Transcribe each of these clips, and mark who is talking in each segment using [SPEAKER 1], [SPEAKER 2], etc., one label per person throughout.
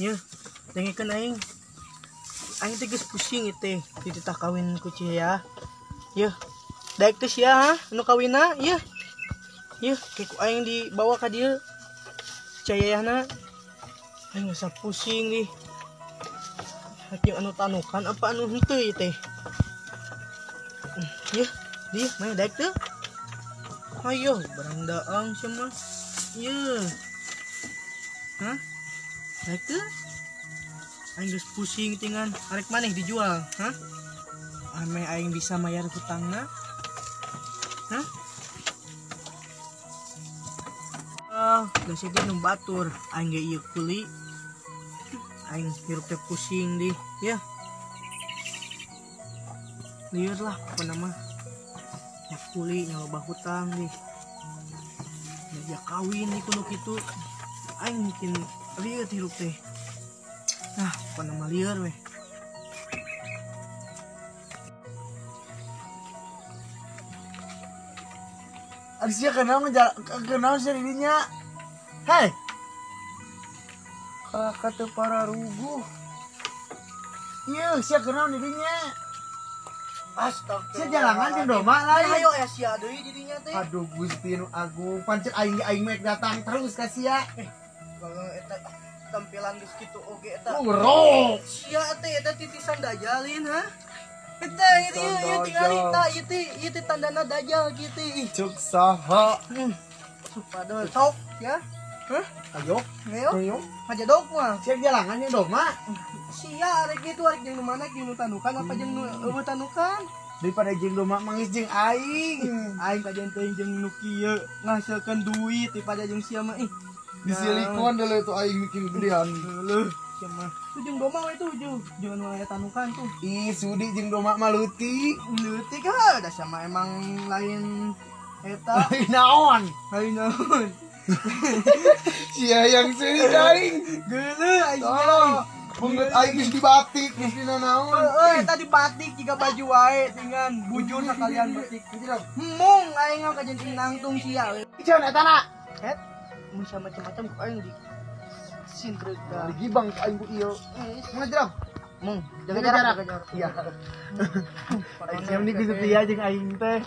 [SPEAKER 1] Nya, dengekeun aing. Aing teh geus pusing ieu teh dititah kawin ku cia. Yeuh, daek teh sia ha nu kawinna yeuh. Yeuh, ke ku aing dibawa ka dieu. Cayayahna. Aing geus pusing nih. Hakim anu tanukan apa anu henteu ieu teh. Yeuh, di mana daek teh? Ayo, barang daang sia mah. Yeuh. Hah? Daek teh? Aing geus pusing tingan arek maneh dijual, hah? Ame aing bisa mayar hutangna? Hah? Ah, da sia nu batur, aing ge ieu kuli. Aing hirup teh pusing di, ya. Lieur lah pokona mah. Ya kuli nya loba hutang di. Ya kawin di kuno kitu. Aing mungkin lieur hirup teh. Nah, pokona mah lieur weh.
[SPEAKER 2] Ari sia kenal kenal sia dirinya. Hei. Kakak teu pararuguh. Ieu sia kenal dirinya.
[SPEAKER 1] Astagfirullah.
[SPEAKER 2] Sia jalangan jeung doma lain.
[SPEAKER 1] Ayo ya sia deui dirinya teh.
[SPEAKER 2] Aduh Gusti nu agung, pancet aing aing mah datang terus ka sia.
[SPEAKER 1] Kalau eta tampilan geus kitu oge eta.
[SPEAKER 2] Urok.
[SPEAKER 1] Sia teh eta titisan dajalin ha. Eta ieu ieu tingali ta ieu teh ieu teh tandana dajal kitu ih.
[SPEAKER 2] Cuk saha.
[SPEAKER 1] Supados sok ya. Hah?
[SPEAKER 2] Ayo.
[SPEAKER 1] Ayo.
[SPEAKER 2] Ayo.
[SPEAKER 1] Ngajadok mah.
[SPEAKER 2] Sia jalangan jeung doma.
[SPEAKER 1] Sia arek kitu arek jeung nu mana jeung nu tanukan apa jeung nu eueuh tanukan?
[SPEAKER 2] Daripada jeung doma mangis jeung aing.
[SPEAKER 1] Aing kajian teuing jeung nu kieu ngahasilkeun duit daripada jeung sia mah ih.
[SPEAKER 2] Di silikon dulu itu aing bikin gedean.
[SPEAKER 1] Leuh, sia mah. Tuh jeung doma we tuh jeung jeung nu aya tanukan tuh.
[SPEAKER 2] Ih, sudi jeung doma mah leutik.
[SPEAKER 1] Leutik ha, da sia mah emang lain eta.
[SPEAKER 2] Lain naon?
[SPEAKER 1] Lain naon.
[SPEAKER 2] Sia yang sudi aing.
[SPEAKER 1] Geuleuh aing.
[SPEAKER 2] Tolong. Pungut aing geus dibatik, geus dina naon.
[SPEAKER 1] Heeh, eta dibatik jiga baju wae dengan bujur sakalian batik. Mung aing mah kajian teuing nangtung sia we.
[SPEAKER 2] Ceun eta na.
[SPEAKER 1] Het, mun sia macam-macam ku aing di sintreuk ka.
[SPEAKER 2] Digibang ku aing ku ieu. Mana jerang?
[SPEAKER 1] Mung, jaga jarak, jaga jarak.
[SPEAKER 2] Iya. Aing sia mending geus setia jeung aing teh.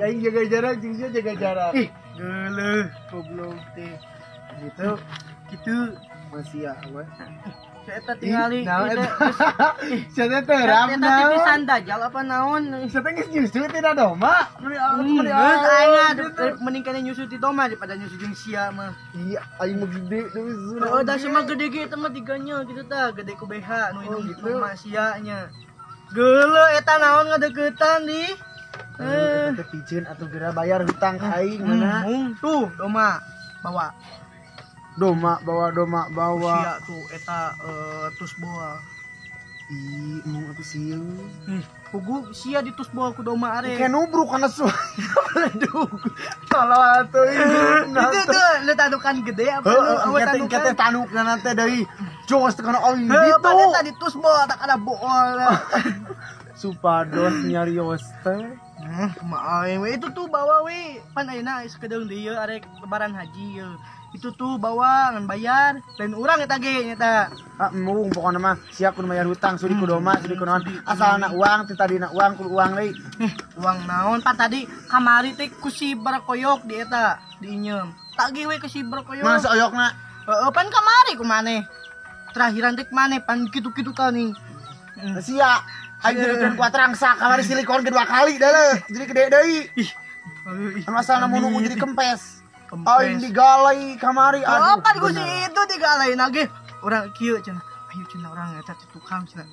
[SPEAKER 2] Aing jaga jarak jeung sia jaga jarak.
[SPEAKER 1] Ih, geuleuh goblok teh.
[SPEAKER 2] Gitu.
[SPEAKER 1] Gitu
[SPEAKER 2] masih ya we.
[SPEAKER 1] Eta tingali
[SPEAKER 2] sia teh terap
[SPEAKER 1] eta titisan dajal apa naon?
[SPEAKER 2] Sia teh geus nyusu tina doma.
[SPEAKER 1] Geus aing mending kana nyusu ti doma daripada nyusu jeung sia mah.
[SPEAKER 2] Iya, aing mah gede deui.
[SPEAKER 1] Heeh, da sia mah gede ge eta mah diganya kitu tah, gede ku BH nu indung doma sia nya. Geuleuh eta naon ngadeuketan di.
[SPEAKER 2] Eta teh piceun atuh geura bayar hutang ka aing mana.
[SPEAKER 1] Tuh doma bawa.
[SPEAKER 2] Doma bawa, doma bawa.
[SPEAKER 1] Sia tuh eta tus boa.
[SPEAKER 2] Ih, mung atuh sieun.
[SPEAKER 1] Pugu sia di tus boa ku doma are.
[SPEAKER 2] Kayak nubruk kana suara. Aduh. Tolong atuh ieu.
[SPEAKER 1] Itu tuh lu tanukan gede apa lu awe tanukan?
[SPEAKER 2] Kete tanukna teh deui. Jos teh kana aing
[SPEAKER 1] gitu.
[SPEAKER 2] Gitu.
[SPEAKER 1] Eta di tus boa tak ada bool.
[SPEAKER 2] Supados nyarios teh.
[SPEAKER 1] Kumaha aing we itu tuh bawa we. Pan ayeuna sakedeung deui arek lebaran haji ye. Itu tuh bawa ngan bayar lain urang eta ge nyata.
[SPEAKER 2] Ah mung pokona mah sia kudu bayar hutang sudi ku doma sudi ku naon asalna uang ti tadina uang kudu uang deui.
[SPEAKER 1] Uang naon pan tadi kamari teh ku si barakoyok di eta diinyeum. Tagih we ku si barakoyok.
[SPEAKER 2] Mana oyokna?
[SPEAKER 1] Heeh pan kamari ku maneh. Terakhiran teh maneh pan kitu-kitu ta nih.
[SPEAKER 2] Sia aing dirikeun ku atrangsa kamari silikon ke 2 kali deuleuh jadi gede deui.
[SPEAKER 1] Ih.
[SPEAKER 2] Anu asalna mun jadi kempes. Aing digalai kamari aduh.
[SPEAKER 1] Apa ku si itu digalai nage. Urang kieu cenah. Ayo cenah urang eta ti tukang cenah.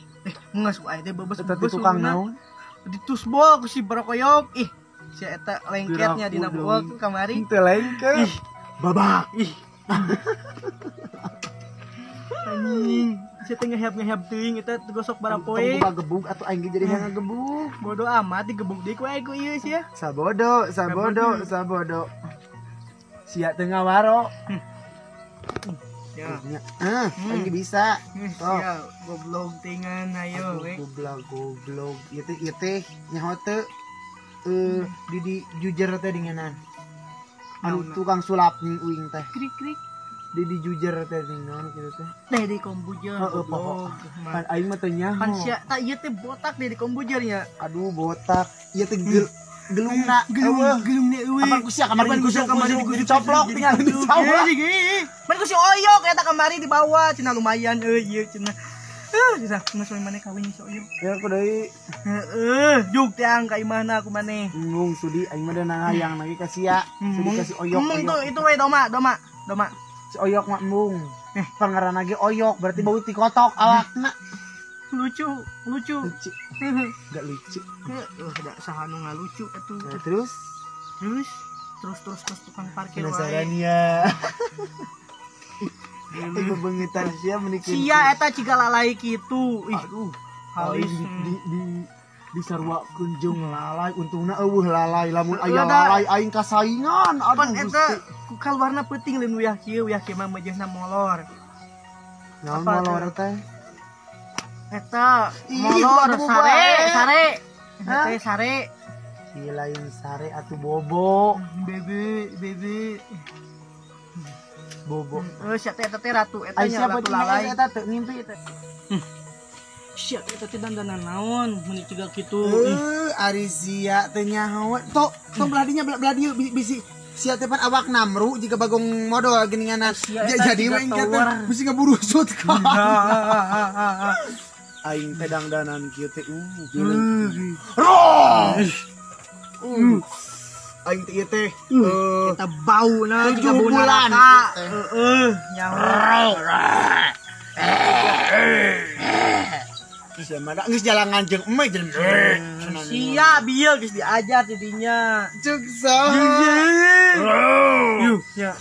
[SPEAKER 1] Geus ku aing teh bebes
[SPEAKER 2] eta ti tukang naon?
[SPEAKER 1] Di tusbol ku si barakoyok. Ih, si eta lengketnya dina bool kamari.
[SPEAKER 2] Teu lengket.
[SPEAKER 1] Ih,
[SPEAKER 2] babak.
[SPEAKER 1] Ih. Anjing, si teh ngeheb-ngeheb teuing eta gosok barapoe.
[SPEAKER 2] Tong gebug atuh aing ge jadi hayang ngagebug.
[SPEAKER 1] Bodo amat digebug deui ku aing ku ieu sia.
[SPEAKER 2] Sabodo, sabodo, sabodo. Sia teu ngawaro.
[SPEAKER 1] Ya.
[SPEAKER 2] Aing bisa.
[SPEAKER 1] Sia goblok tingan ayo we.
[SPEAKER 2] Goblok goblok. Ieu teh nyaho teu di jujur teh dingenan. Anu tukang sulap ning uing teh.
[SPEAKER 1] Krik krik.
[SPEAKER 2] Dedi Jujer teh naon kitu teh.
[SPEAKER 1] Deddy Kombujer.
[SPEAKER 2] Heeh, pokok. Pan aing mah teu nyaho.
[SPEAKER 1] Pan sia tah ieu teh botak Deddy Kombujer nya.
[SPEAKER 2] Aduh botak. Ieu teh gelungna.
[SPEAKER 1] Gelungna eueuh.
[SPEAKER 2] Apan ku sia kamari ku coplok tinggal di sawah.
[SPEAKER 1] Man ku si oyok eta kamari dibawa cenah lumayan euy ieu cenah. Cenah geus maneh kawin si oyok.
[SPEAKER 2] Ya aku deui.
[SPEAKER 1] Heeh, juk tiang ka imahna ku maneh.
[SPEAKER 2] Embung sudi aing mah da hayang lagi ka sia. Sudi ka si oyok.
[SPEAKER 1] Embung tuh itu we doma.
[SPEAKER 2] Si oyok mah embung. Pangaranna ge oyok berarti bau ti kotok awakna.
[SPEAKER 1] Lucu.
[SPEAKER 2] Enggak lucu.
[SPEAKER 1] Heeh, da saha nu ngalucu atuh.
[SPEAKER 2] Nah, terus
[SPEAKER 1] tukang parkir wae.
[SPEAKER 2] Penasaran ya. Ieu bebengetan sia menikeun.
[SPEAKER 1] Sia eta ciga lalai kitu. Ih,
[SPEAKER 2] aduh,
[SPEAKER 1] halis
[SPEAKER 2] di sarwakeun jeung lalai, untungna eueuh lalai, lamun aya lalai aing kasaingan. Aduh,
[SPEAKER 1] eta ku kaluarna peuting lain uyah kieu, uyah kieu mah mejehna molor.
[SPEAKER 2] Naon molor teh?
[SPEAKER 1] Eta molor sare. Eta sare.
[SPEAKER 2] Ieu lain sare atuh bobo.
[SPEAKER 1] Bebe.
[SPEAKER 2] Bobo.
[SPEAKER 1] Sia teh eta teh ratu eta nya ratu lalai.
[SPEAKER 2] Eta teh ngimpi teh.
[SPEAKER 1] Sia eta teh dandanan naon mun ciga kitu.
[SPEAKER 2] Ari sia teh nyaho. Tok, tong belah dinya belah dieu bisi sia teh pan awak namru jiga bagong modol geuninganan. Jadi we engke teh bisi ngaburusut ka. Aing teh dangdanan kieu teh Roh. Aing teh ieu teh
[SPEAKER 1] eta bauna jiga bau neraka. Heeh, nyaho.
[SPEAKER 2] Sia mah geus jalan jeung eme jeung
[SPEAKER 1] sia bieu geus diajar jadinya.
[SPEAKER 2] Cuk saha.
[SPEAKER 1] Yuh, nya.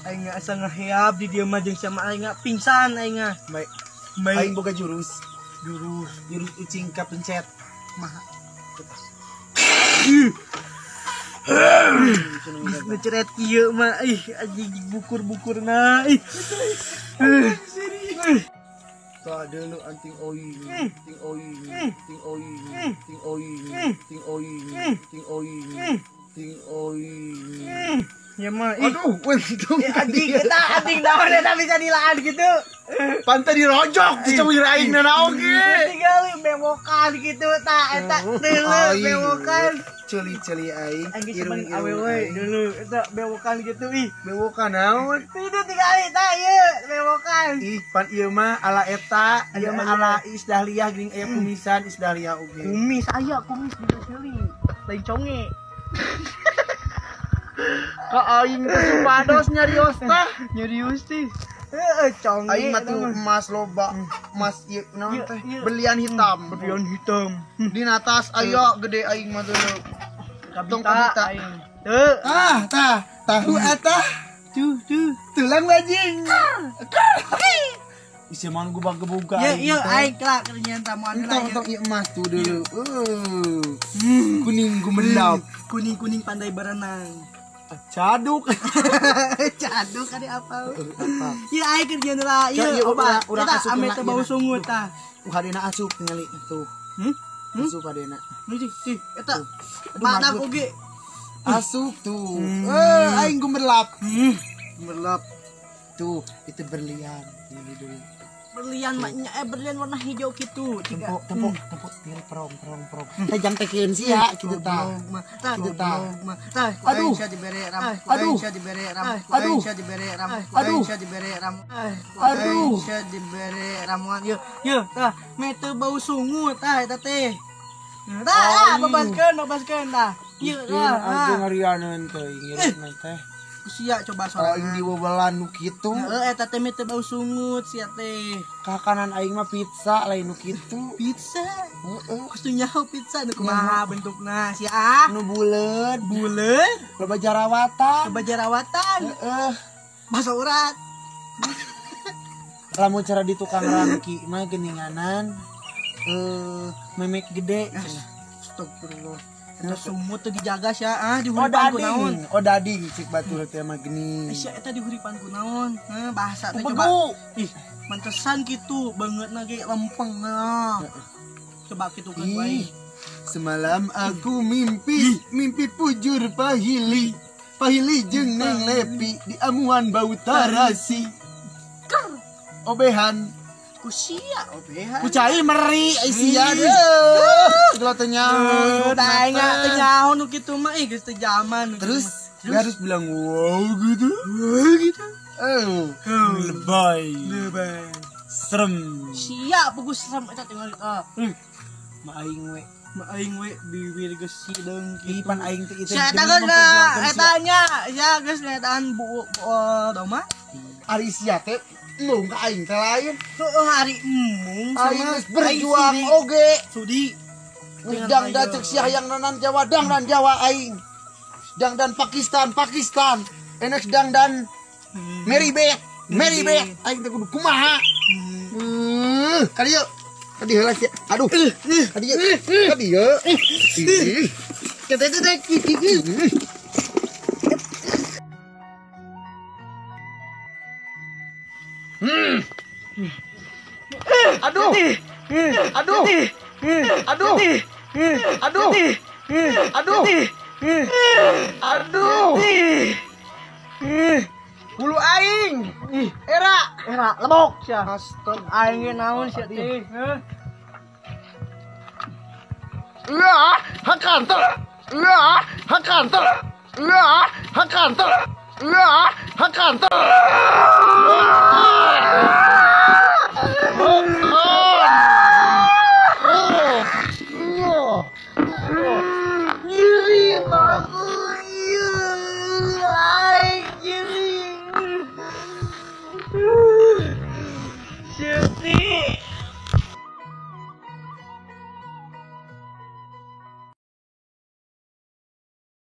[SPEAKER 1] Aing asa ngaheap di dieu mah jeung sama aing pingsan aing.
[SPEAKER 2] Baik. Aing boga jurus. Jurus ucing ka pencet.
[SPEAKER 1] Maha. Ngeceret kieu mah ih anjing bukur-bukurna ih.
[SPEAKER 2] Tah deuleu anting oing, ting oing, ting oing, ting oing, ting oing, ting oing, ting oing.
[SPEAKER 1] Ya mah ih.
[SPEAKER 2] Aduh, untung
[SPEAKER 1] anjing eta anjing naon eta bisa dilaan gitu.
[SPEAKER 2] Pantai dirojok diceuwir aing na oge.
[SPEAKER 1] Tinggal bewokan gitu tah eta deuleu bewokan.
[SPEAKER 2] Celi-celi aing,
[SPEAKER 1] irung awewe deuleu eta bewokan gitu ih.
[SPEAKER 2] Bewokan naon?
[SPEAKER 1] Itu tinggal tah ieu bewokan.
[SPEAKER 2] Ih, pan ieu mah ala eta, ieu mah ala Isdahliah geuning aya kumisan Isdahliah oge.
[SPEAKER 1] Kumis aya kumis di ceuli. Lain conge.
[SPEAKER 2] Ka aing teh supados nyarios tah.
[SPEAKER 1] Nyarios teh. Heeh, conge.
[SPEAKER 2] Aing mah tuh emas loba, emas ieu naon teh? Berlian hitam.
[SPEAKER 1] Berlian hitam.
[SPEAKER 2] Dina tas aya gede aing mah tuh. Tong kabita
[SPEAKER 1] aing. Teu.
[SPEAKER 2] Ah, tah, tahu eta.
[SPEAKER 1] Tuh, tuh.
[SPEAKER 2] Tulang bajing. Bisa man gua gebuga.
[SPEAKER 1] Ya, iya aing kelak kerjaan tamuan
[SPEAKER 2] lah. Entong ieu emas tuh dulu. Kuning gumelap.
[SPEAKER 1] Kuning-kuning pandai berenang.
[SPEAKER 2] Caduk.
[SPEAKER 1] Caduk kali apa? Ya aing kerjaan lah. Ieu obat. Urang asup ame teh bau sungut tah.
[SPEAKER 2] Hadena asup ningali tuh. Asup hadena.
[SPEAKER 1] Nih, sih, eta. Badak oge.
[SPEAKER 2] Asup tuh. Aing gumerlap. Gumerlap. Tuh, itu berlian. Ini dulu.
[SPEAKER 1] Berlian maknya berlian warna hijau gitu.
[SPEAKER 2] Tempok til prong. Teh jang tekeun sia kitu tah. Kitu tah. Aduh. Aduh. Aduh. Aduh. Aduh.
[SPEAKER 1] Dibere ramuan. Yeuh, yeuh tah me teu bau sungut tah eta teh. Tah, bebaskeun tah. Ieu tah.
[SPEAKER 2] Anjing ngarianeun teh ngirupna teh.
[SPEAKER 1] Sia coba sorangan.
[SPEAKER 2] Aing diwewelan nu kitu.
[SPEAKER 1] Heeh, eta teh teu bau sungut sia teh.
[SPEAKER 2] Ka kanan aing mah pizza lain nu kitu.
[SPEAKER 1] Pizza.
[SPEAKER 2] Heeh.
[SPEAKER 1] Kudu nyaho pizza nu kumaha bentukna sia ah.
[SPEAKER 2] Nu buleut,
[SPEAKER 1] buleut,
[SPEAKER 2] loba jarawatan.
[SPEAKER 1] Loba jarawatan.
[SPEAKER 2] Heeh.
[SPEAKER 1] Basa urat.
[SPEAKER 2] Lamun cara di tukang rangki mah geuninganan memek gede.
[SPEAKER 1] Astagfirullah. Eta sumut teu dijaga sia ah dihuripan ku naon.
[SPEAKER 2] Oh dading cik batur teh mah geuning.
[SPEAKER 1] Sia eta dihuripan ku naon? Heuh bahasa teh coba. Ih, mantesan kitu bangetna ge lempeng nah. Coba kitu kan wae.
[SPEAKER 2] Semalam aku mimpi, mimpi pujur pahili. Pahili jeung Neng Lepi di amuan bau tarasi. Obehan
[SPEAKER 1] ku sia obehan.
[SPEAKER 2] Ku cai meri ai sia deuh. Segala teu nyaho.
[SPEAKER 1] Tah teu nyaho nu kitu mah ih geus teu zaman.
[SPEAKER 2] Terus gue harus bilang wow gitu.
[SPEAKER 1] Wow gitu.
[SPEAKER 2] Oh, lebay.
[SPEAKER 1] Lebay.
[SPEAKER 2] Serem.
[SPEAKER 1] Sia pugu serem eta tinggal ah. Maaing we. Maaing we bibir geus sideung
[SPEAKER 2] kitu. Pan aing teh itu.
[SPEAKER 1] Sia eta geus eta nya, sia geus ngetaan bu doma.
[SPEAKER 2] Ari sia teh embung ka aing teh lain.
[SPEAKER 1] Heueuh ari embung
[SPEAKER 2] sama aing geus berjuang oge.
[SPEAKER 1] Sudi.
[SPEAKER 2] Dang dan cek sia hayang nanan Jawa dang dan Jawa aing. Dang dan Pakistan, Pakistan. Enak dang dan Mary Beth, Mary Beth. Aing teh kudu kumaha. Ka dieu. Ka dieu heula sia. Aduh. Ka dieu. Ka dieu. Ih. Aduh. Aduh. Aduh. Aduh. Aduh. Aduh. Bulu aing. Era,
[SPEAKER 1] era lebok sia.
[SPEAKER 2] Astaga.
[SPEAKER 1] Aing ge naon sia teh?
[SPEAKER 2] Wah, hakanter. Wah, hakanter. Wah, hakanter. Wah, hakanter.